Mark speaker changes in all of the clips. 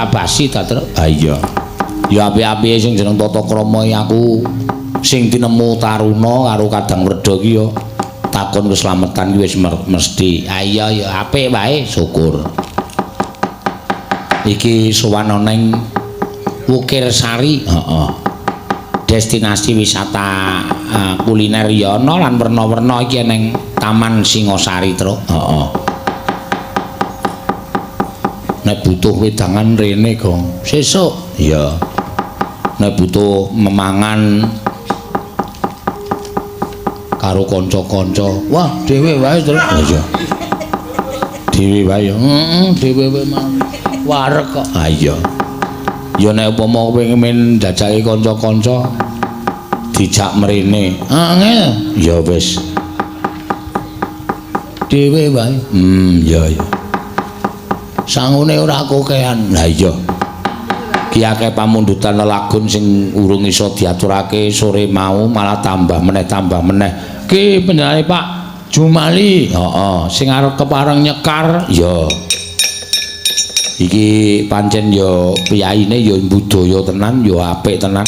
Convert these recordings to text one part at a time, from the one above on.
Speaker 1: Basi ta, Truk? Ha iya. Ya apik-apike sing jeneng tata krama aku sing tinemu taruna karo Kadang Werda ki ya takon keslametan ki wis mesti. Ha iya ya apik wae, syukur. Iki sowan ana ning Wukirsari, heeh. Destinasi wisata kuliner ya ana lan werna-werna iki ning Taman Singosari, Truk. Heeh. Nek butuh wedangan rene, Gong. Sesuk. Iya. Nek butuh memangan karo kanca-kanca, wah dhewe wae, Truk. Ha iya. Dhewe wae ya. Heeh, dhewe wae mah. Wareg kok. Ha iya. Ya nek upama kowe pengen njajake kanca-kanca dijak mrene. Angel. Ya wis. Dhewe wae. Ya ya. Sangune ora kokean. Lah iya. Ki akeh pamundutan lelagon sing urung iso diaturake sore mau malah tambah meneh. Ki panjenengane Pak Jumali. Heeh, sing arep kepareng nyekar. Ya. Iki pancen ya priyaine ya budaya tenan, ya apik tenan.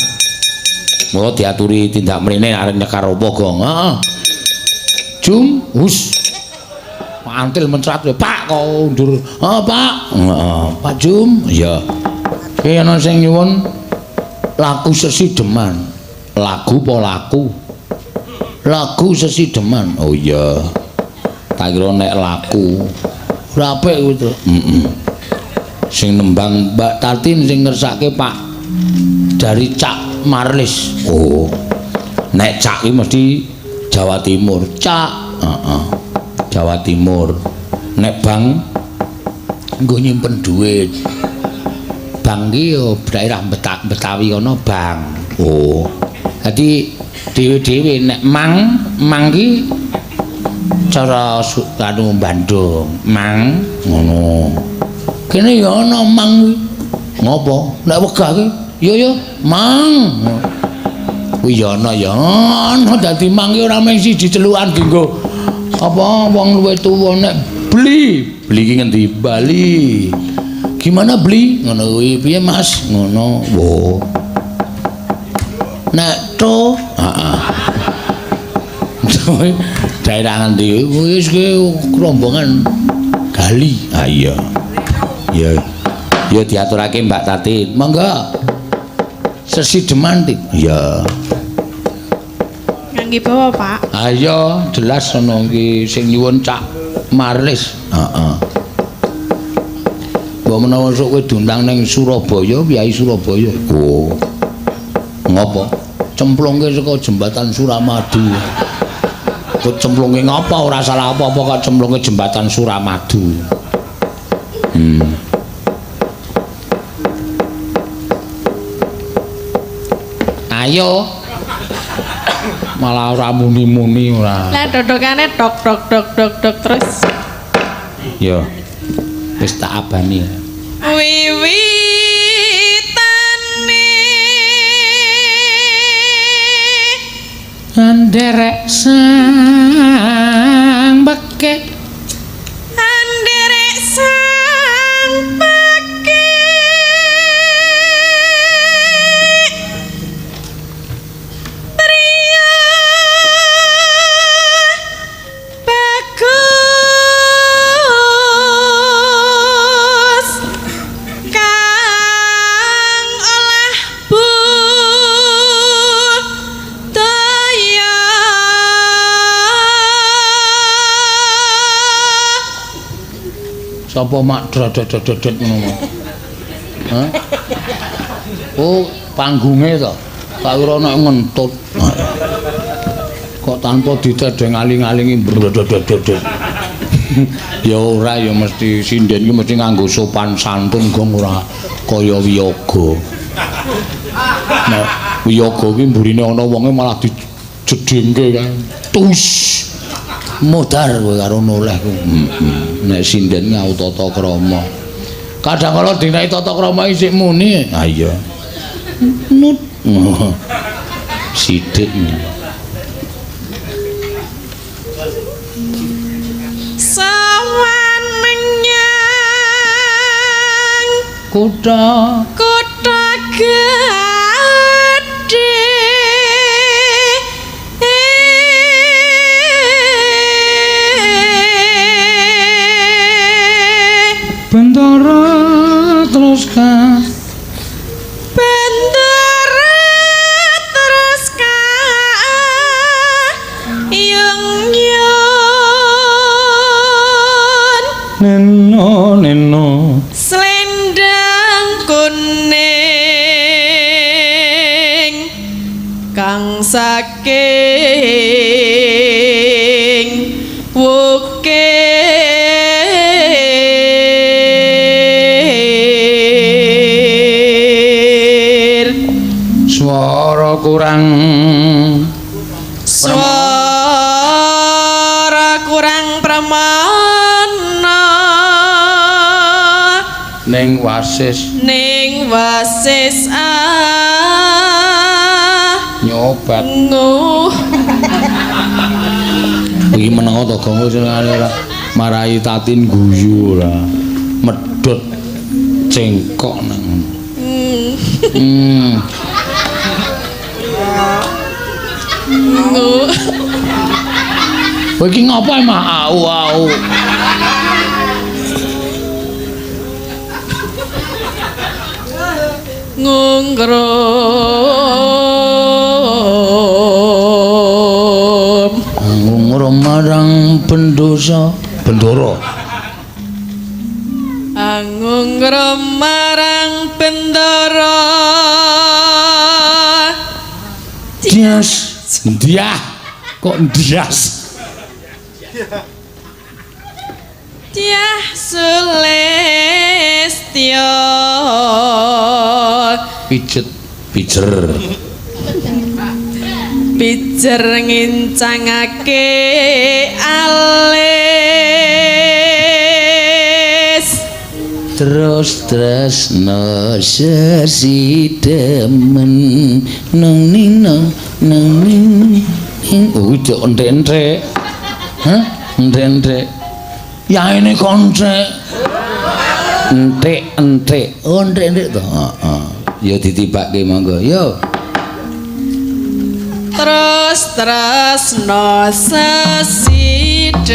Speaker 1: Mula diaturi tindak mrene arep nyekar apa, Gong? Heeh. Jum, hus. Antil mencrat, Pak kok undur. Heeh, Pak. Heeh, Pak Jum. Iya. Ki ana sing nyuwun lagu sesideman. Lagu apa laku? Lagu sesideman. Oh iya. Tak kira nek laku. Ora apik kuwi, Truk. Heeh. Sing nembang Mbak Tatin sing ngersake Pak dari Cak Marlis. Oh. Nek Cak ki mesti Jawa Timur. Cak. Heeh. Jawa Timur. Nek bank nggo nyimpen duit. Bank ki yo daerah Betawi kono bank. Oh. Dadi dhewe-dhewe nek mang ki cara anu Bandung, mang ngono. Kene ya ana mang kuwi. Ngopo? Nek wegah ki ya ya mang. Kuwi ya ana ya ana dadi mang ki ora mung siji celukan dienggo apa wong luwih tuwa nek beli beli ki ngendi Bali. Gimana beli? Ngono kuwi piye Mas? Ngono. Wo. Nek to, heeh. Daerah ngendi? Wis ki rombongan Gali. Ha iya. Ya. Ya diaturake Mbak Tatin. Monggo. Sesideman, Tin. Iya.
Speaker 2: Ngangge bawa, Pak.
Speaker 1: Ayo, jelas ana iki sing nyuwun Cak Marlis. Heeh. Mbok menawa sok kowe diundang ning Surabaya, Kyai Surabaya. Oh. Ngopo? Cemplungke saka jembatan Suramadu. Kok cemplungke ngapa? Ora salah apa-apa kok cemplungke jembatan Suramadu. Ayo. Malah ora muni-muni ora.
Speaker 2: Lah dodokane dok dok dok dok dok terus.
Speaker 1: Ya. Wis tak abani.
Speaker 2: Wiwitane
Speaker 1: nderek sang pekek,
Speaker 2: nderek sang pekek, priya bagus kang olah budaya.
Speaker 1: Sapa mak drododododot ngono? Hah? Oh, panggunge to. Tak kira nek ngentut. Kok tanpa ditedheng aling-alingi brododododot. Ya ora ya mesti sinden ki mesti nganggo sopan santun gong ora kaya wiyaga. Nek wiyaga ki mburine ana wonge malah dijedhengke kae. Tus. Modar kowe karo noleh ku. Nek sinden ngau tata krama. Kadang kala dinai tata krama isik muni. Ha iya. Nut. Sithik.
Speaker 2: Sowan menyang
Speaker 1: Kutha
Speaker 2: kutha gedhe
Speaker 1: Bendara terus ka
Speaker 2: Bendara terus ka yung yun
Speaker 1: neno neno
Speaker 2: selendang kuning kang saking wukir.
Speaker 1: Swara kurang
Speaker 2: Swara kurang pramana
Speaker 1: ning wasis
Speaker 2: ning wasis ah
Speaker 1: nyobat.
Speaker 2: Ngu
Speaker 1: Iki menengo to Gong senengane ora marai Tatin guyu ora. Medhot cengkok nang ngono.
Speaker 2: Ngu
Speaker 1: Kowe iki ngopo emah au au.
Speaker 2: Ngungrum
Speaker 1: Ngungrum marang pendosa bendoro.
Speaker 2: Angungrum marang bendara.
Speaker 1: Dias. Diah. Kok dias?
Speaker 2: Diah Sulistya
Speaker 1: Pijet pijer.
Speaker 2: Pijer ngincangake alis.
Speaker 1: Terus tresno sesidemen nang ning nang nang ning ning. Oh, jek entek-entek. Hah? Entek-entek. Yaene kontek. Entek-entek. Oh, entek-entek to. Heeh. Ya ditibake monggo. Yo.
Speaker 2: Terus tresno sesideman.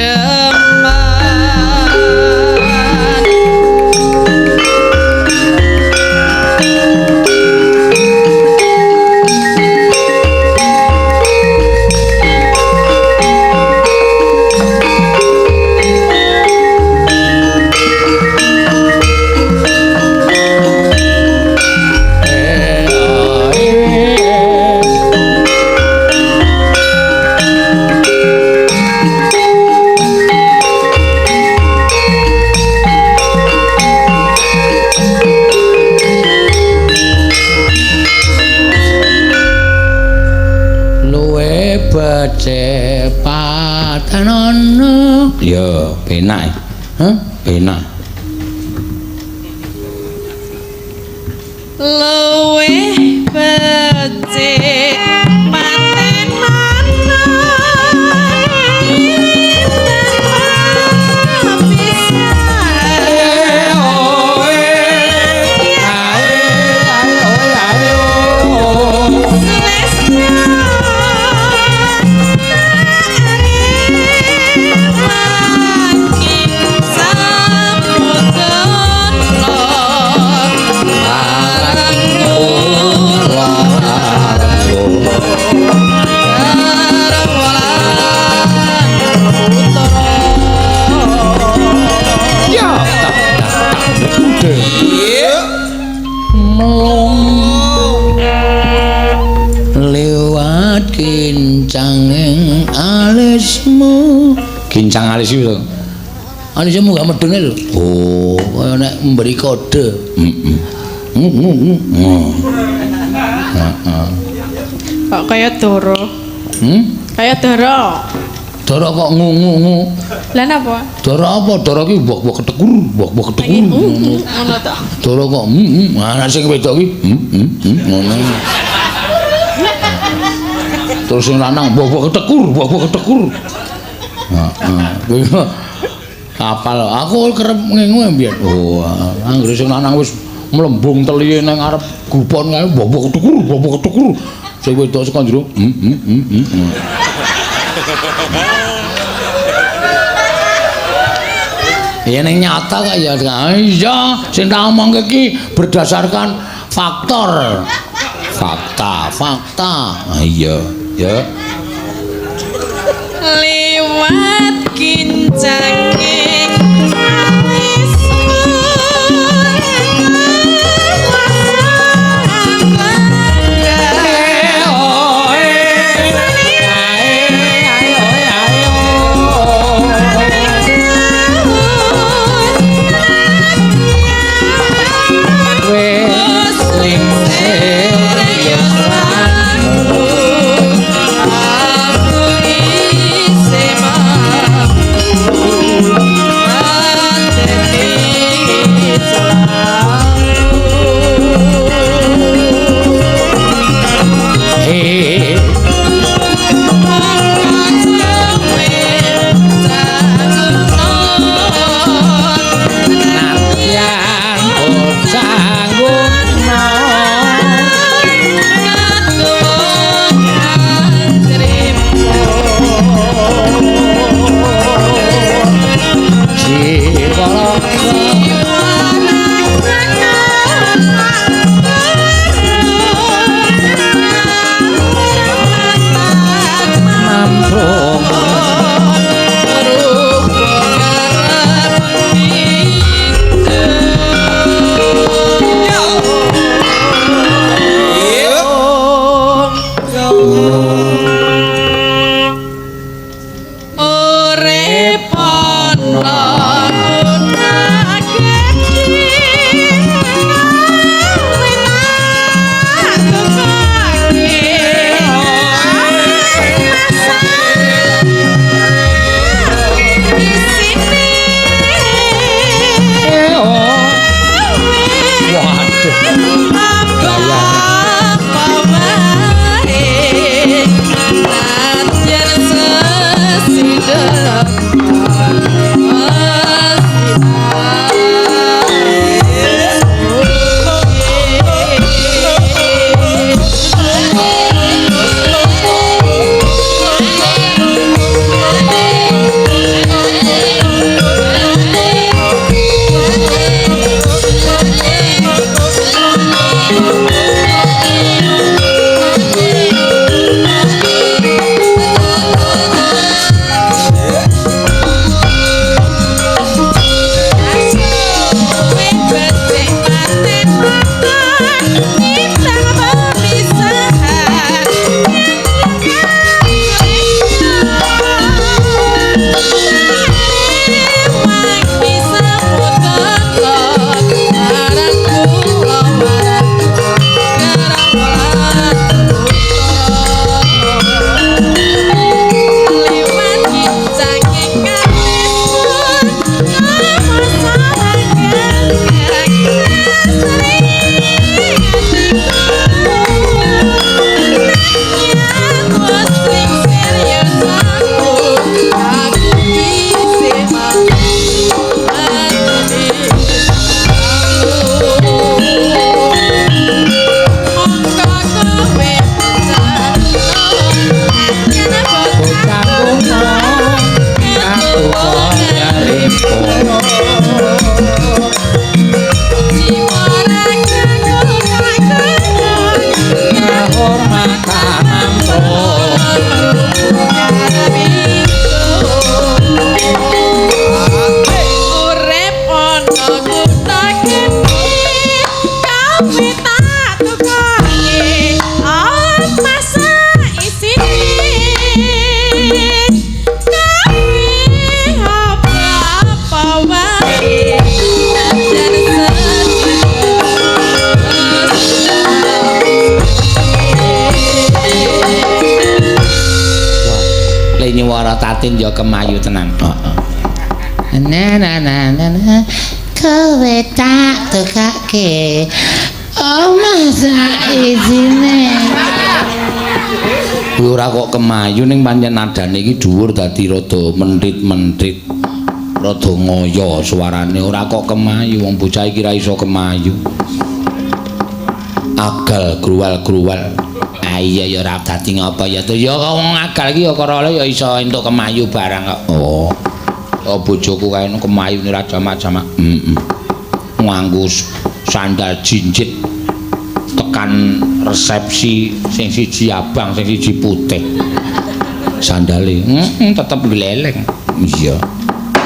Speaker 1: Luwe becik patenono. Ya, penak. Hah? Penak.
Speaker 2: Luwih becik patenono
Speaker 1: Melung lewat kincanging alismu. Kincang alis iki lho. Alismu gak medune lho. Oh, kaya nek memberi kode. Heeh. Heeh.
Speaker 2: Kok kaya doro. Kaya doro.
Speaker 1: Doro kok ngu-ngu-ngu.
Speaker 2: Lah napa?
Speaker 1: Doro apa? Doro ki mbok-mbok ketekur, mbok-mbok ketekur.
Speaker 2: Ngono to.
Speaker 1: Doro kok nah sing wedok ki ngono. Terus sing lanang mbok-mbok ketekur, mbok-mbok ketekur. Heeh. Kapal aku kerep ngingu mbiyen. Oh, anggere sing lanang wis Mlembung telihe nang arep gupon kae bobok tukur bobok tukur. Sing wedok saka jero. Ya ning nyata kok ya. Iya, sing tak omongke iki berdasarkan faktor. Fakta, fakta. Iya, ya.
Speaker 2: Liwat kincanging
Speaker 1: Nyuwara Tatin ya kemayu tenan. Heeh. Na na na na na. Kowe tak tukake. Omah sak isine. Kuwi ora kok kemayu ning pancen nadane iki dhuwur dadi rada mentit-mentit. Rada ngoyo suarane ora kok kemayu wong bocah iki ra iso kemayu. Agal gruwal-gruwal. Ah iya ya ora dadi ngapa ya to. Ya wong agal iki ya karole ya iso entuk kemayu barang kok. Oh. Oh bojoku kae kemayune ra jamak-jamak. Heeh. Nganggo sandal jinjit tekan resepsi sing siji abang sing siji putih. Sandale heeh tetep gleleng. Iya.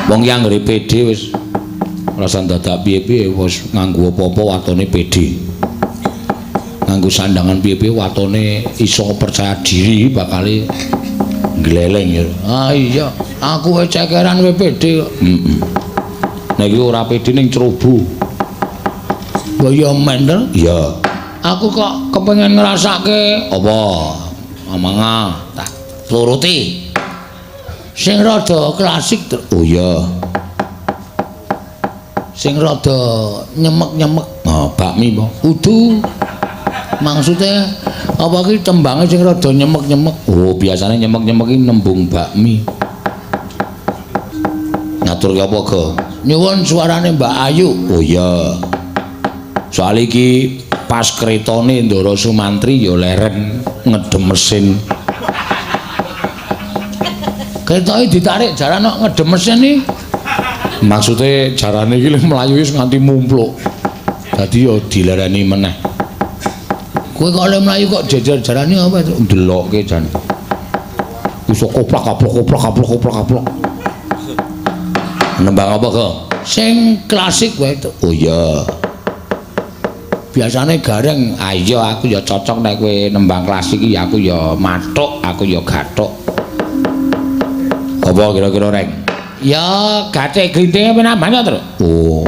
Speaker 1: Wong yang anggere pede wis ora usah dadak piye-piye wis nganggo apa-apa watone pede. Nganggo sandangan piye-piye watone iso percaya diri bakale gleleng ya. Ah iya, aku wis cekeran wis pede kok. Heeh. Nek iki ora pede ning cerubu. Mbok ya mendel? Iya. Aku kok kepengin ngrasake apa? Omonga tak turuti. Sing rada klasik. Oh iya. Sing rada nyemek-nyemek. Oh, bakmi apa? Kudu. Maksudnya apa iki tembange sing rada nyemek-nyemek? Oh, biasane nyemek-nyemek iki nembung bakmi. Ngaturke apa, Go? Nyuwun suarane Mbak Ayu. Oh iya. Soale iki pas kretone Ndara Sumantri ya leren ngedem mesin. Ketoke ditarik jaran kok ngedem mesin iki. Maksude jarane iki mlayu wis nganti mumpluk. Dadi ya dilereni meneh. Kowe kok le mlayu kok jejer jarane apa itu? Ndelokke jan. Iso koplak kaplok koplak kaplok koplak kaplok. Nembang apa, Go? Sing klasik wae to. Oh iya. Biasane gareng, ah iya aku ya cocok nek kowe nembang klasik iki aku ya mathuk, aku ya gathuk. Apa kira-kira reng? Ya gathik glintinge penak banget, Tru. Oh.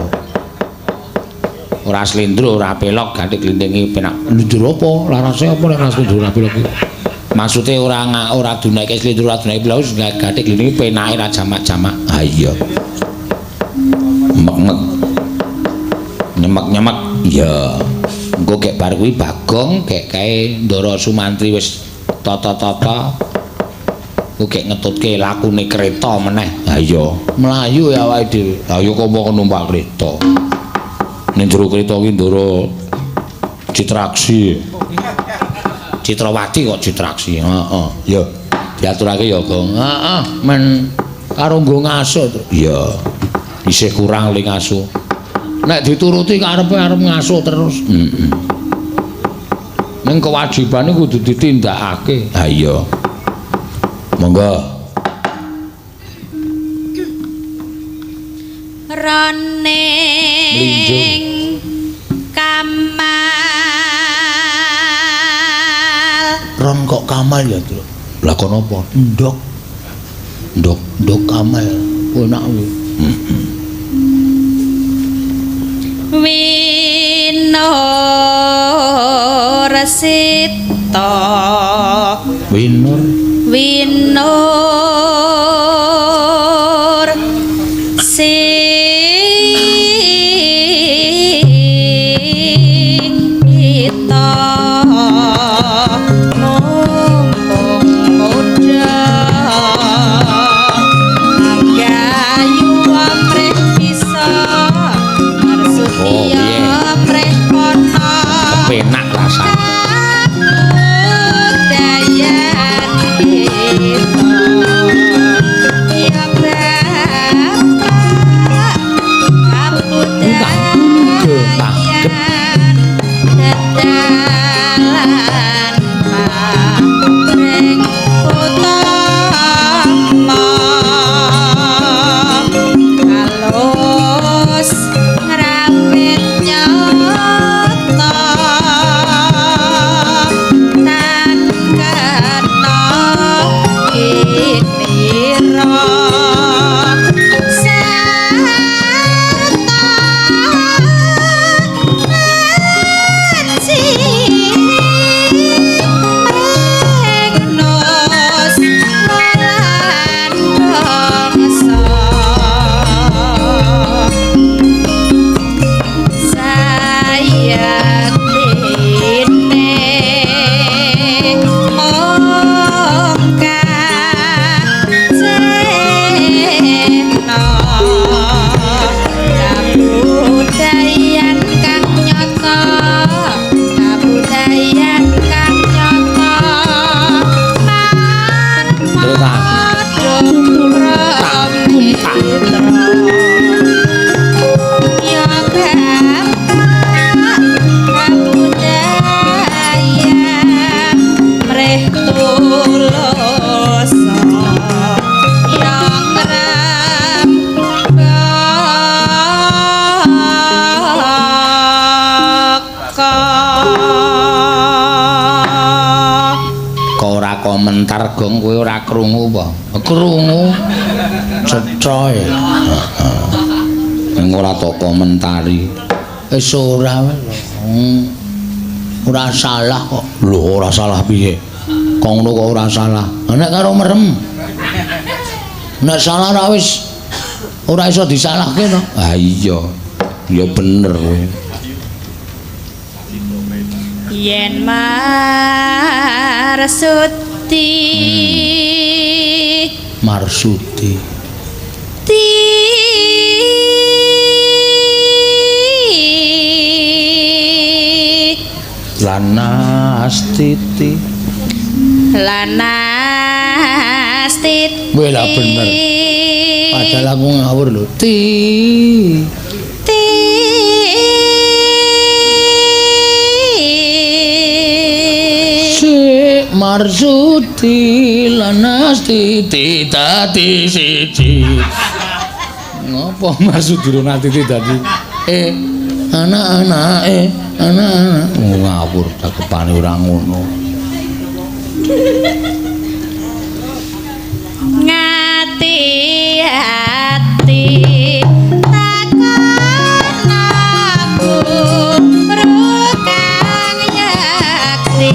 Speaker 1: Ora slendro, ora pelok, gathik glintinge penak. Lho apa? Larase apa nek ora slendro ora pelok iki? Maksude ora ora duneke slendro ora duneke pelok, gathik glintinge penake ra jamak-jamak. Ah iya. Mek-mek. Nyemek-nyemek. Iya. Engko gek bar kuwi Bagong gek kae Ndara Sumantri wis tata-tata. Ku gek ngetutke lakune kereta meneh. Ha iya, mlayu ya awake dhewe. Ha iya kok mau numpak kereta. Ning jero kereta ki Ndara Citraksi. Citrawati kok Citraksi. Heeh, ya. Diaturake ya, Gong. Heeh, men karo nggo ngaso. Iya. Isih kurang le ngaso. Nek dituruti karepe arep ngaso terus. Heeh. Ning kewajibane kudu ditindakake. Ha iya. Monggo.
Speaker 2: Roning Kamal.
Speaker 1: Ron kok Kamal ya, Tru? Lah kono apa? Ndok. Ndok, ndok Kamal. Enak kuwi.
Speaker 2: Winur sita.
Speaker 1: Winur.
Speaker 2: Winur sita mumpung muda gayu amrih bisa marsudi amrih kono
Speaker 1: penak rasane.
Speaker 2: saka.
Speaker 1: Kok ora komentar gong kowe ora krungu apa? Krungu. Cetha ya. Heeh. Ning ora tok komentari. Wis ora. Ora salah kok. Lho ora salah piye? Kok ngono kok ora salah. Nek karo merem. Nek salah ora wis ora iso disalahke to. Ha iya. Ya bener kowe.
Speaker 2: Yen marsudi
Speaker 1: Marsudi
Speaker 2: ti
Speaker 1: lanastiti
Speaker 2: lanastiti.
Speaker 1: Weh lah bener. Padahal aku ngawur lho. Ti
Speaker 2: ti
Speaker 1: Marsudi lanastiti dadi siji. Ngopo Marsudi lanastiti dadi anak-anake anak-anak. Ngawur cakepane ora ngono.
Speaker 2: Ngati-ati takon aku rukang yakti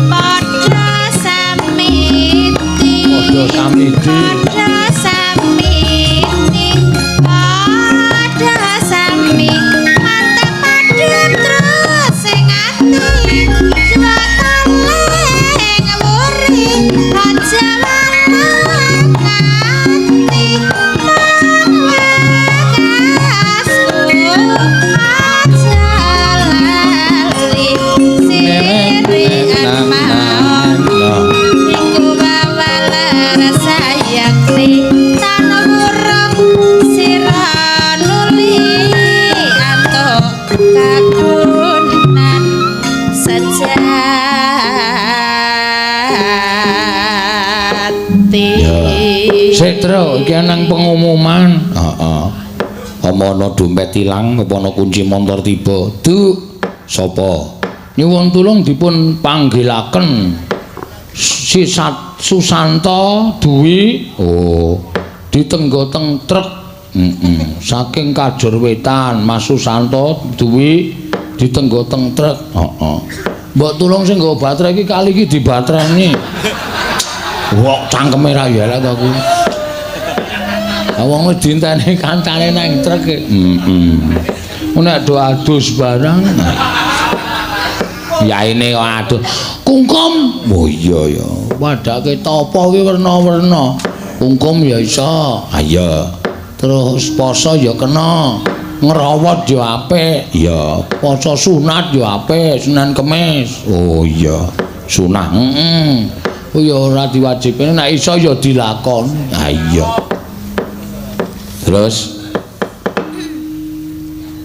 Speaker 2: padha samiti
Speaker 1: padha samiti
Speaker 2: padha samiti padha sami mantep padha terus sing ati jwatale ngwuri aja ngati mawakasku aja lali sirian mau iku wawalar sayakti tan wurung sira nuli antuk kagunan sejati.
Speaker 1: Sik, Tru, iki nang pengumuman. Heeh. Apa ana dompet ilang, apa ana kunci montor tiba? Du, sapa? Nyuwun tulung dipun panggilaken si Susanto Dwi. Oh, ditenggo teng truk. Heeh. Saking Kajur Wetan, Mas Susanto Dwi ditenggo teng truk. Heeh. Mbok tulung sing nggawa baterai iki kali iki dibatereni. Wok cangkeme ra ya elek to kuwi. Wong wis dienteni kancane nang truk. Heeh. Nek do adus barang. Yaine kok adus. Kungkum. Oh iya ya. Padake tapa ki werna-werna. Kungkum ya iso. Ha iya. Terus poso ya kena. Ngrawat ya apik. Iya. Poso sunat ya apik, Senin Kemis. Oh iya. Sunah. Heeh. Oh ya ora diwajibne, nek iso ya dilakoni. Ha iya. Terus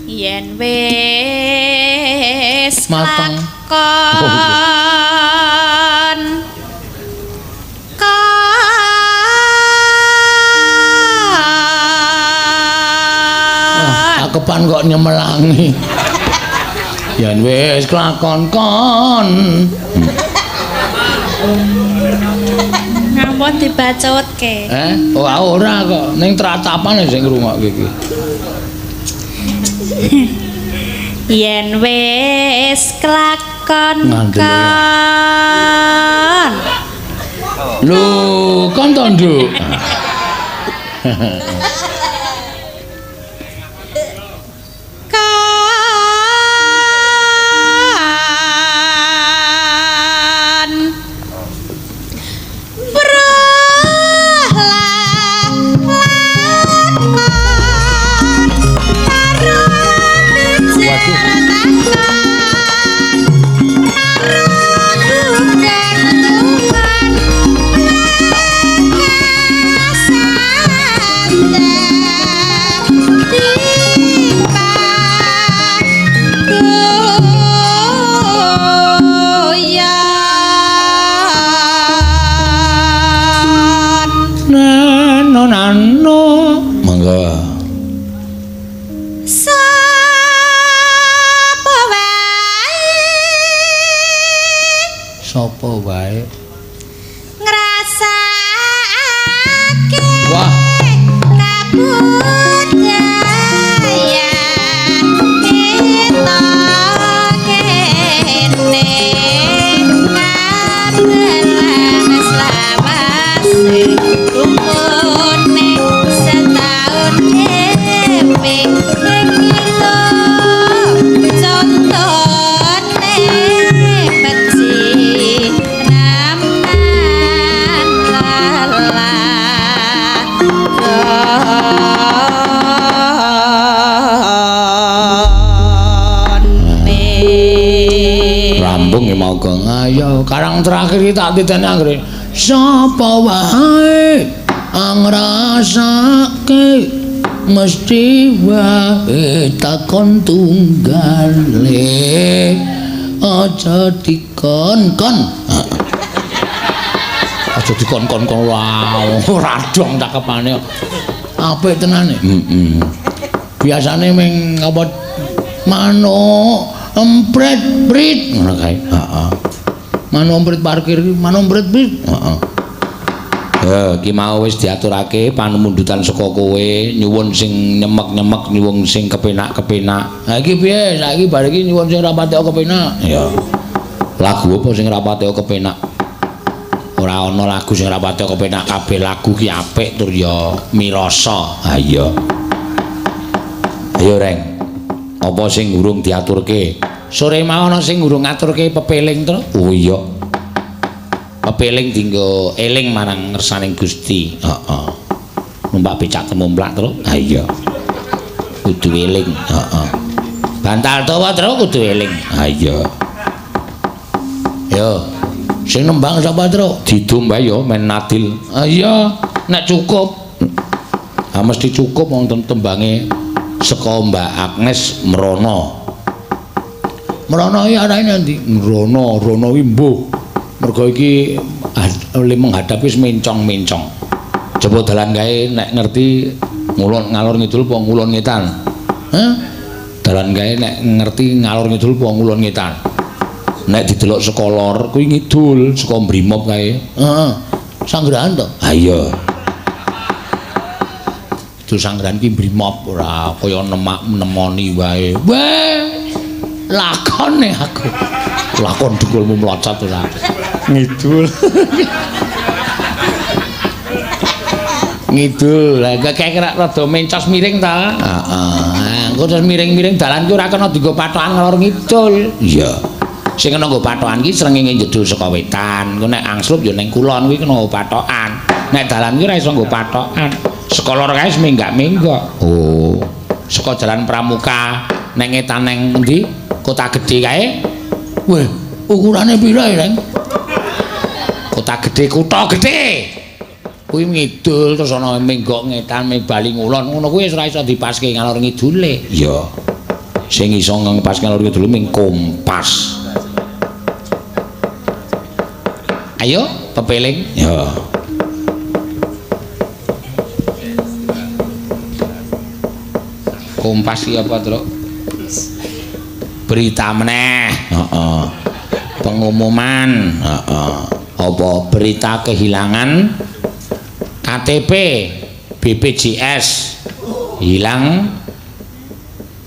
Speaker 2: yen wis
Speaker 1: mateng
Speaker 2: lakon kon
Speaker 1: akepan kok nyemelangi. Yen wis kelakon kon.
Speaker 2: Ngampun dibacutke.
Speaker 1: Oh ora kok, ning tratapane sing ngrungokke iki.
Speaker 2: Yen wis kelakon kon.
Speaker 1: Lho, kon to, Nduk.
Speaker 2: Kon. Waduh.
Speaker 1: Sapa wae
Speaker 2: ngrasakake
Speaker 1: Wah.
Speaker 2: Kabudayan kita kene kabelang selawase rumpune setahun dhewe iki lho contone peci naman lalakone.
Speaker 1: Rambung ya mau gong. Ayo karang terakhir iki tak titeni anggere. Sapa wae ngrasake mesti wae takon tunggale aja dikon-kon. Aja dikon-kon-kon wae. Ora dong cakepane. Apik tenane. Heeh. Biasane ming apa manuk empret prit ngono kae. Heeh. Manuk emprit parkir iki, manuk emprit prit. Heeh. Ya, iki mau wis diaturake pamundutan saka kowe, nyuwun sing nyemek-nyemek, nyuwun sing kepenak-kepenak. Ha iki piye? Saiki bar iki nyuwun sing ra patek kepenak. Ya. Lagu apa sing ra patek kepenak? Ora ana lagu sing ra patek kepenak, kabeh lagu ki apik tur ya mirasa. Ha iya. Ayo Reng. Apa sing urung diaturke? Sore mau ana sing urung ngaturke pepeling to? Oh iya. Pepeling dienggo eling marang ngersaning Gusti. Heeh. Numpak becak temumplak to? Ha iya. Kudu eling. Heeh. Bantal dawa to kudu eling. Ha iya. Yo. Sing nembang sapa, Truk? Didum wae ya men adil. Ha iya, nek cukup. Ha mesti cukup wong tembange saka Mbak Agnes Mrono. Mrono iki arahe nang ndi? Mrono, rono iki mbuh. Mergo iki le menghadap wis mencong-mencong. Coba dalan kae nek ngerti ngulon ngalor ngidul apa ngulon ngetan? Hah? Dalan kae nek ngerti ngalor ngidul apa ngulon ngetan? Nek didelok saka lor kuwi ngidul, saka Brimob kae. Heeh. Sanggrahan to? Ha iya. Itu sanggrahan ki Brimob ora kaya nemak nemoni wae. Weh. Lakone aku. Lakon dengkulmu mlocot ora. Ngidul. Ngidul. Lah kek rada mencos miring ta? Heeh. Engko terus miring-miring dalan ki ora kena dienggo patokan ngalor ngidul. Iya. Sing kena nggo patokan ki srengenge njedul saka wetan. Engko nek angslup ya ning kulon kuwi kena nggo patokan. Nek dalan ki ora iso nggo patokan. Saka lor kae wis menggak-menggok. Oh. Saka jalan Pramuka neng ngetan neng endi? Kota Gedhe kae. Weh, ukurane pira ya, Reng? Kota Gedhe, kutha gedhe. Kuwi ngidul terus ana menggok ngetan bali ngulon ngono kuwi wis ora iso dipaske ngalor ngidule. Iya. Sing iso ngepaske ngalor ngidule ming kompas. Ayo pepeling. Ya. Kompas iki apa, Truk? Berita meneh. Heeh. Pengumuman. Heeh. Apa berita kehilangan KTP BPJS hilang,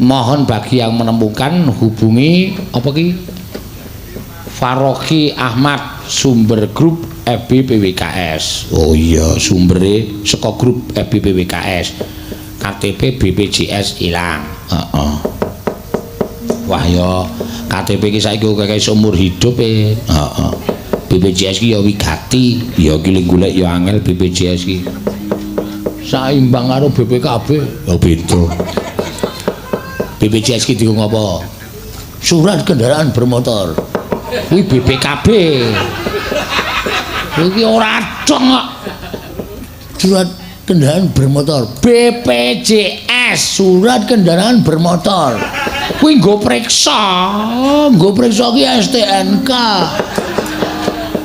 Speaker 1: mohon bagi yang menemukan hubungi apa ki Faroki Ahmad sumber grup FB PWKS. Oh iya, sumbere saka grup FB PWKS. KTP BPJS hilang. Heeh. Wah ya, KTP ki saiki kaya seumur hidup e. Heeh. BPJS ki ya wigati, ya ki golek ya angel BPJS ki. Saimbang karo BPKB ya beda. BPJS ki dienggo apa? Surat kendaraan bermotor. Kuwi BPKB. Kuwi ora dong kok. Surat kendaraan bermotor BPJS, surat kendaraan bermotor. Kuwi nggo priksa, nggo priksa ki STNK.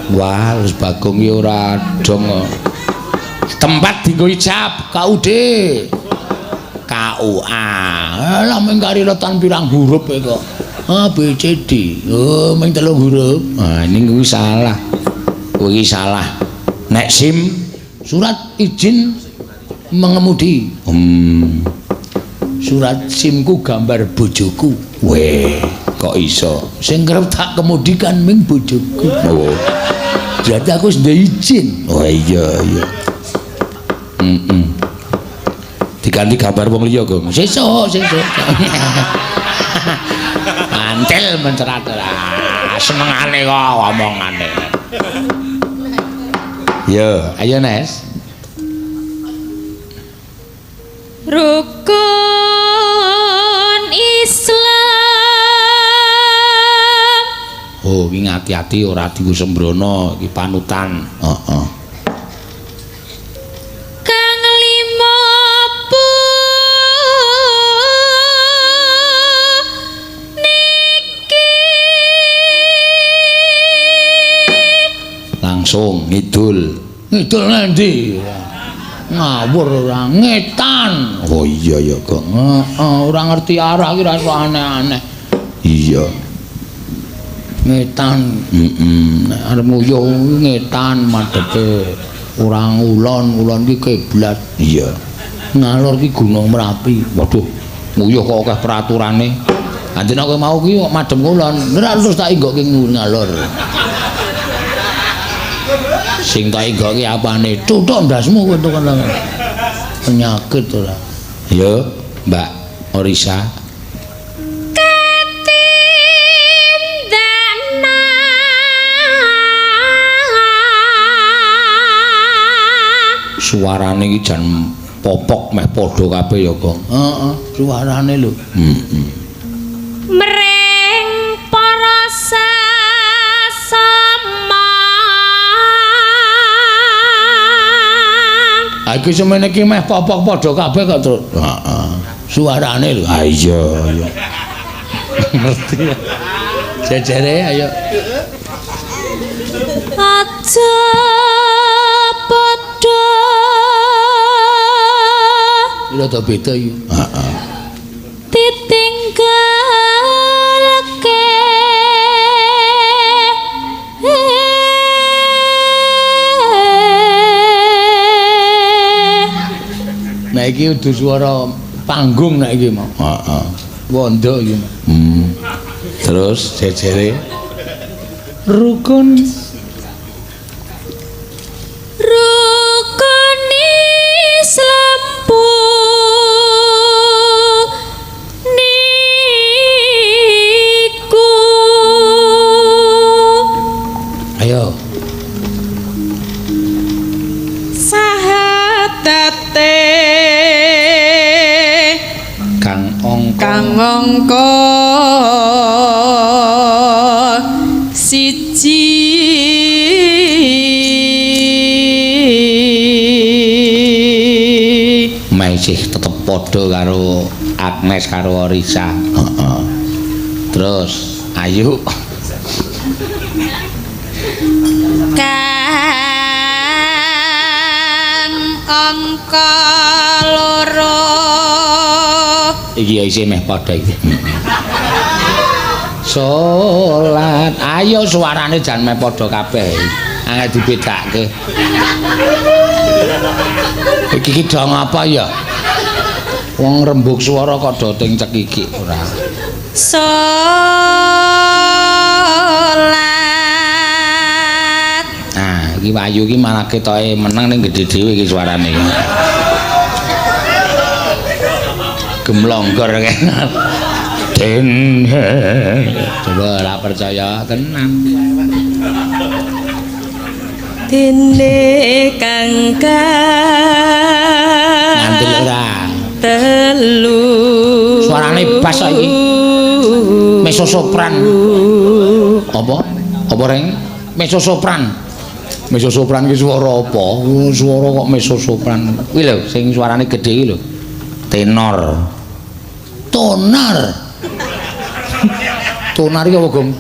Speaker 1: Wah, wis Bagong ki ora dong kok. Tempat dienggo ijab KUD. KUA. Lah mung kari retan pirang huruf e kok. A B C D. Oh, mung 3 huruf. Nah, ini kuwi salah. Kuwi salah. Nek SIM surat izin mengemudi. Surat SIM-ku gambar bojoku. Weh, kok iso? Sing kerep tak kemudikan ming bojoku. Oh. Berarti aku wis duwe izin. Oh iya iya. Diganti gambar wong liya, Gong. Sesuk, sesuk. Mantil mencerat. Senengane kok omongane. Yo, ayo Nes.
Speaker 2: Rukun Islam.
Speaker 1: Oh, iki ati-ati ora dienggo sembrono, iki panutan. Heeh.
Speaker 2: Kang lima puniki
Speaker 1: langsung ngidul. Ngidul ngendi? Ngawur ora ngetan. Oh iya ya, Gong. Heeh, ora ngerti arah iki rasa aneh-aneh. Iya. Ngetan. Heeh. Nek arep nguyuh ngetan madhepe ora ngulon, ngulon ki kiblat. Iya. Ngalor ki Gunung Merapi. Waduh, nguyuh kok akeh peraturane. Anjen kowe mau ki kok madhep ngulon, ora terus tak inggokke ngalor. Sing tak inggokke apane? Tutuk ndasmu kowe tekan. Penyakit ora. Yo, Mbak Orisa. Suarane iki jan popok meh padha kabeh ya, Gong. Heeh, suarane lho. Heeh.
Speaker 2: Mring para sasama.
Speaker 1: Ha iki semene iki meh popok padha kabeh kok, Truk. Heeh. Suarane lho. Ha iya, iya. Ngerti ya. Jejere ayo.
Speaker 2: Aja padha.
Speaker 1: Rada beda iki. Heeh.
Speaker 2: Ditinggalke.
Speaker 1: Nah iki udu suara panggung nek iki mau. Heeh. Wondo iki. Terus jejere rukun.
Speaker 2: Rukun Islam niku.
Speaker 1: Ayo.
Speaker 2: Sahadate
Speaker 1: kang angka
Speaker 2: kang angka siji.
Speaker 1: Masih tetep padha karo Agnes karo Orisa. Heeh. Terus ayo
Speaker 2: kang angka loro.
Speaker 1: Iki ya isih meh padha iki. Salat. Ayo suarane jan meh padha kabeh. Angel dibedake. Iki ki dong apa ya? Wong rembug swara kok do ting cekikik ora.
Speaker 2: Salat.
Speaker 1: Nah, iki Wayu iki malah ketoke meneng ning gedhe dhewe iki suarane iki. Gemlonggor kene. Den. Coba ora percaya tenan.
Speaker 2: Dene kang
Speaker 1: ngantil ora
Speaker 2: telu.
Speaker 1: Suarane bas kok iki. Meso sopran. Apa? Apa reng? Meso sopran. Meso sopran ki swara apa? Swara kok meso sopran. Kuwi lho sing suarane gedhe iki lho. Tenor. Tonar. Tonar iki apa, Gong?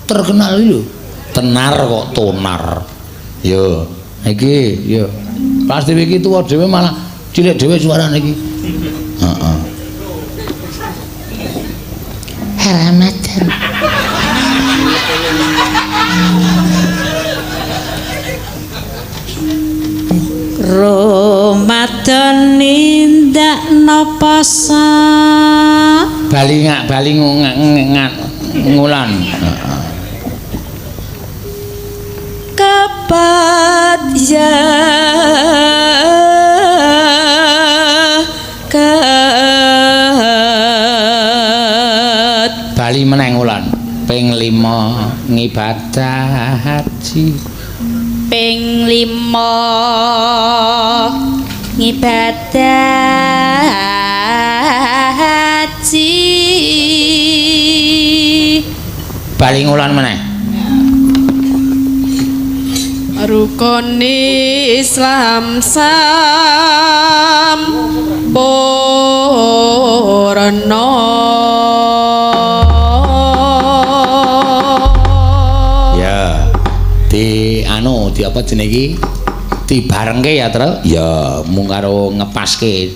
Speaker 1: Terkenal iki lho. Tenar kok tonar. Yo, iki yo. Pasti iki tuwa dhewe malah cilik dhewe suarane iki. Heeh. Ramadan. Jan.
Speaker 2: Ramadan nindakno poso.
Speaker 1: Bali ngak bali ngak ngak ngulan. Heeh.
Speaker 2: Kapat ya kat.
Speaker 1: Bali meneh ngulan. Ping 5 ngibadah haji.
Speaker 2: Ping 5 ngibadah haji.
Speaker 1: Bali ngulan meneh.
Speaker 3: Rukun Islam sampurna.
Speaker 1: Ya. Di anu di apa jenenge iki? Dibarengke ya, Tru? Ya, mung karo ngepaske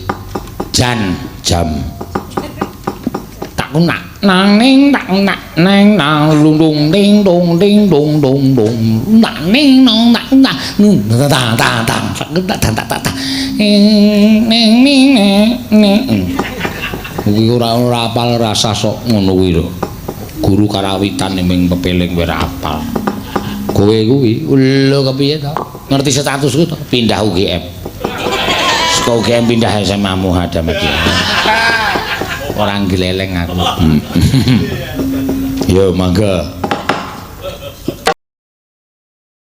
Speaker 1: jan jam. Tak nak nang ning tak nak neng nang lung dung ding dong ding dong dong dong nak ning nong nak nak nung tang tang tang tak tak tak tak tak ning ning ning ning. Kuwi ora ora apal rasa sok ngono kuwi lho. Guru karawitan ning pepeling kowe ora apal. Kowe kuwi lho kepiye to? Ngerti statusku to? Pindah UGM. Saka UGM pindah SMA Muhammadiyah. Orang gleleng aku. Yo mangga.